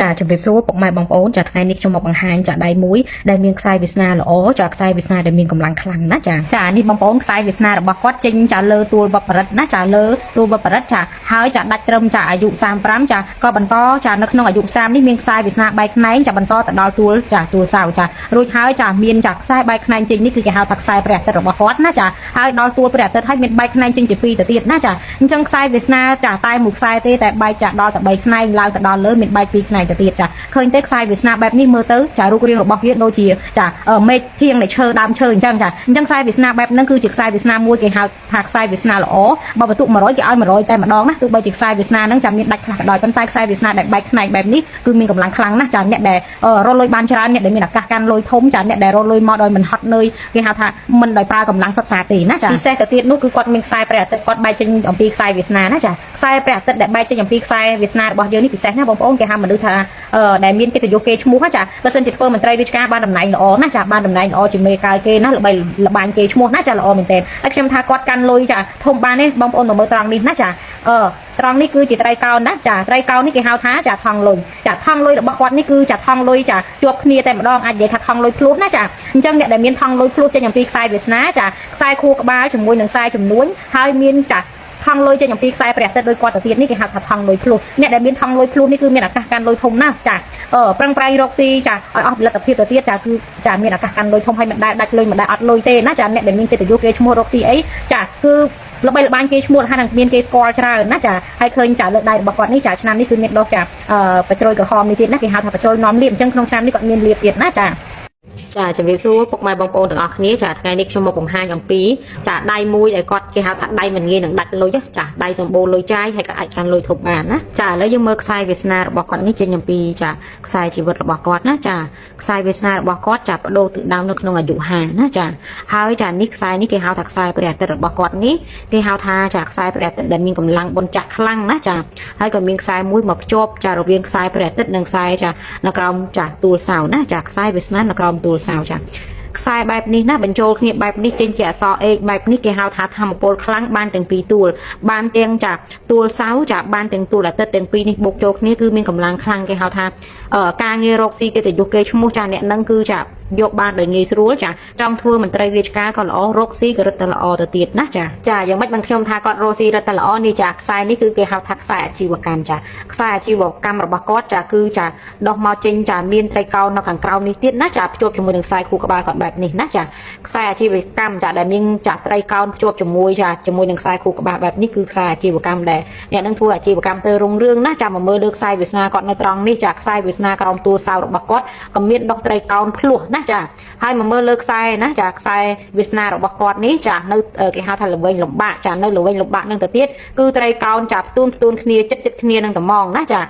ចាជម្រាបសួរពុកម៉ែបងប្អូនចាថ្ងៃនេះខ្ញុំមកបង្ហាញចាដៃមួយដែលមានខ្សែវាសនាល្អចាខ្សែវាសនាដែលមានកម្លាំងខ្លាំងណាចាចានេះបងប្អូនខ្សែវាសនារបស់គាត់ចេញចាលើទួលវប្បរិទ្ធណាចាលើទួលវប្បរិទ្ធចាហើយចាដាច់ត្រឹមចាអាយុ35ចាក៏បន្តចានៅក្នុងអាយុ30នេះមានខ្សែវាសនាបែកខ្នែងចាបន្តទៅដល់ទួលចាទួលសៅចារួចហើយចាមានចាខ្សែបែកខ្នែងចេញនេះគឺគេហៅថាខ្សែព្រះអាទិត្យរបស់គាត់ណាចាហើយដល់ទួលព្រះអាទិត្យហើយមានបែកខ្នែងចេញជាពីរទៅទៀតណាចាអញ្ចឹងខ្សែវាសនាចាតែមួយខ្សែទេតែបែកចាដល់ទៅ3ខ្នែងឡើងទៅដល់លើមានបែកពីរខ្នែងទៅទៀតចាឃើញទេខ្សែវាសនាបែបនេះមើលទៅចារូបរាងរបស់វាដូចជាចាមេឃធៀងនៃឈើដើមឈើអញ្ចឹងចាអញ្ចឹងខ្សែវាសនាបែបហ្នឹងគឺជាខ្សែវាសនាមួយគេហៅថាខ្សែវាសនាល្អបើបន្ទុក100គេឲ្យ100តែម្ដងណាទោះបីជាខ្សែវាសនាហ្នឹងចាមានដាច់ខ្លះក៏ដោយប៉ុន្តែខ្សែវាសនាដែលបែកខ្នែងបែបនេះគឺមានកម្លាំងខ្លាំងណាស់ចាអ្នកដែលរកលុយបានច្រើនអ្នកដែលមានឱកាសកាន់លុយធំចាអ្នកដែលរកលុយមកដោយមិនហត់នឿយគេហៅថាមិនដោយប្រើកម្លាំងសុទ្ធសាធទេណាចាពិសេសទៅទៀតនោះគឺគាត់មានខ្សែព្រះអាទិត្យគាត់បែកចេញអំពីខ្សែវាសនាណាចាខ្សែព្រះអាទិត្យដែលបែកចេញអំពីខ្សែវាសនារបស់យើងនេះពិសេសណាបងប្អូនគេហៅមនុស្សថាដែលមានកិត្តិយសគេឈ្មោះចាបើសិនជាធ្វើមន្ត្រីរាជការបានតំណែងល្អណាចាបានតំណែងល្អជាមេកើគេណាល្បីល្បាញគេឈ្មោះណាចាល្អមែនទែនហើយខ្ញុំថាគាត់កាន់លុយចាធំបានទេបងប្អូនមកមើលត្រង់នេះណាចាអឺត្រង់នេះគឺជាត្រីកោណណាចាត្រីកោណនេះគេហៅថាចាថងលុយចាថងលុយរបស់គាត់នេះគឺចាថងលុយចាជាប់គ្នាតែម្ដងអាចនិយាយថាថងលុយភ្លោះណាចាអញ្ចឹងអ្នកដែលមានថងលុយភ្លោះចេញអំពីខ្សែវាសនាចាខ្សែខួរក្បាលជាមួយនឹងខ្សែជំនួញហើយមានចាថងលុយចេញអំពីខ្សែព្រះអាទិត្យដោយគាត់ទៅទៀតនេះគេហៅថាថងលុយភ្លោះអ្នកដែលមានថងលុយភ្លោះនេះគឺមានឱកាសកាន់លុយធំណាស់ចាអឺប្រឹងប្រែងរកស៊ីចាឲ្យអស់ផលិតភាពទៅទៀតចាគឺចាមានឱកាសកាន់លុយធំហើយមិនដែលដាច់លុយមិនដែលអត់លុយទេណាចាអ្នកដែលមានកិត្តិយសគេឈ្មោះរកស៊ីអីចាគឺល្បីល្បាញគេឈ្មោះហើយនឹងមានគេស្គាល់ច្រើនណាចាហើយឃើញចាលើកដៃរបស់គាត់នេះចាឆ្នាំនេះគឺមានដុះចាអឺបជ្រុយក្រហមនេះទៀតណាគេហៅថាបជ្រុយនាំលៀបអញ្ចឹងក្នុងឆ្នាំនេះគាត់មានលៀបទៀតណាចា ចាជំរាបសួរពុកម៉ែបងប្អូនទាំងអស់គ្នាចាថ្ងៃនេះខ្ញុំមកបង្ហាញអំពីចាដៃមួយដែលគាត់គេហៅថាដៃមិនងាយនឹងដាច់លុយចាដៃសម្បូរលុយចាយហើយក៏អាចកាន់លុយធំបានណាចាឥឡូវយើងមើលខ្សែវាសនារបស់គាត់នេះចេញអំពីចាខ្សែជីវិតរបស់គាត់ណាចាខ្សែវាសនារបស់គាត់ចាបដូរទិសដៅនៅក្នុងអាយុ50ណាចាហើយចានេះខ្សែនេះគេហៅថាខ្សែព្រះអាទិត្យរបស់គាត់នេះគេហៅថាចាខ្សែព្រះអាទិត្យដែលមានកម្លាំងបុណ្យចាស់ខ្លាំងណាចាហើយក៏មានខ្សែមួយមកភ្ជាប់ចារវាងខ្សែព្រះអាទិត្យនិងខ្សែចានៅក្រោមចាទួលសៅណាចាខ្សែវាសនានៅក្រោមទួលសៅចាខ្សែបែបនេះណាបញ្ចូលគ្នាបែបនេះចេញជាអក្សរ H បែបនេះគេហៅថាធម្មពលខ្លាំងបានទាំងពីរទួលបានទាំងចាទួលសៅចាបានទាំងទួលអាទិត្យទាំងពីរនេះបូកចូលគ្នាគឺមានកម្លាំងខ្លាំងគេហៅថាការងាររកស៊ីកិត្តិយសគេឈ្មោះចាអ្នកនឹងគឺចាយកបានដោយងាយស្រួលចាចង់ធ្វើមន្ត្រីរាជការក៏ល្អរកស៊ីក៏រឹតតែល្អទៅទៀតណាចាចាយ៉ាងម៉េចបានខ្ញុំថាគាត់រកស៊ីរឹតតែល្អនេះចាខ្សែនេះគឺគេហៅថាខ្សែអាជីវកម្មចាខ្សែអាជីវកម្មរបស់គាត់ចាគឺចាដោះមកចេញចាមានត្រីកោណនៅខាងក្រោមនេះទៀតណាចាភ្ជាប់ជាមួយនឹងខ្សែខួរក្បាលគាត់បែបនេះណាចាខ្សែអាជីវកម្មចាដែលមានចាត្រីកោណភ្ជាប់ជាមួយចាជាមួយនឹងខ្សែខួរក្បាលបែបនេះគឺខ្សែអាជីវកម្មដែលអ្នកនឹងធ្វើអាជីវកម្មទៅរុងរឿងណាចាមកមើលលើខ្សែវាសនាគាត់នៅត្រង់នេះចាខ្សែវាសនាក្រោមទួលសៅរបស់គាត់ក៏មានដោះត្រីកោណភ្លោះណាចាហើយមកមើលលើខ្សែណាចាខ្សែវាសនារបស់គាត់នេះចានៅគេហៅថាល្វែងលំបាកចានៅល្វែងលំបាកនឹងទៅទៀតគឺត្រីកោណចាផ្ទួនផ្ទួនគ្នាចិត្តចិត្តគ្នានឹងត្មងណាចា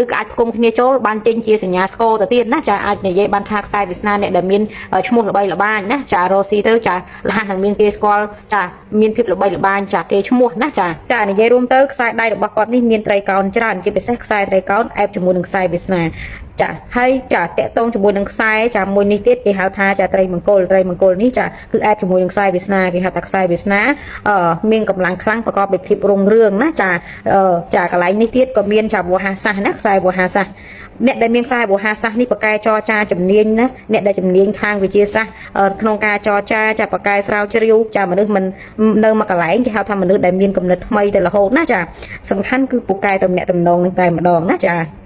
ឬក៏អាចផ្គុំគ្នាចូលបានចេញជាសញ្ញាស្គរទៅទៀតណាចាអាចនិយាយបានថាខ្សែវាសនាអ្នកដែលមានឈ្មោះល្បីល្បាញណាចារកស៊ីទៅចាលះនឹងមានគេស្គាល់ចាមានភាពល្បីល្បាញចាគេឈ្មោះណាចាចានិយាយរួមទៅខ្សែដៃរបស់គាត់នេះមានត្រីកោណច្រើនជាពិសេសខ្សែត្រីកោណអែបជាមួយនឹងខ្សែវាសនាចាហើយចាតកតងជាមួយនឹងខ្សែចាមួយនេះទៀតគេហៅថាចាត្រីមង្គលត្រីមង្គលនេះចាគឺអែបជាមួយនឹងខ្សែវាសនាគេហៅថាខ្សែវាសនាអឺមានកម្លាំងខ្លាំងប្រកបដោយភាពរុងរឿងណាចាអឺចាកន្លែងនេះទៀតក៏មានចាវោហាសាសណាខ្សែវោហាសាសអ្នកដែលមានខ្សែវោហាសាសនេះប្រកែចរចាជំនាញណាអ្នកដែលជំនាញខាងវិទ្យាសាស្ត្រក្នុងការចរចាចាប្រកែស្រាវជ្រាវចាមនុស្សមិននៅមួយកន្លែងគេហៅថាមនុស្សដែលមានគំនិតថ្មីទៅរហូតណាចាសំខាន់គឺពូកែតំណាក់តំណងនឹងតែម្ដងណាចា។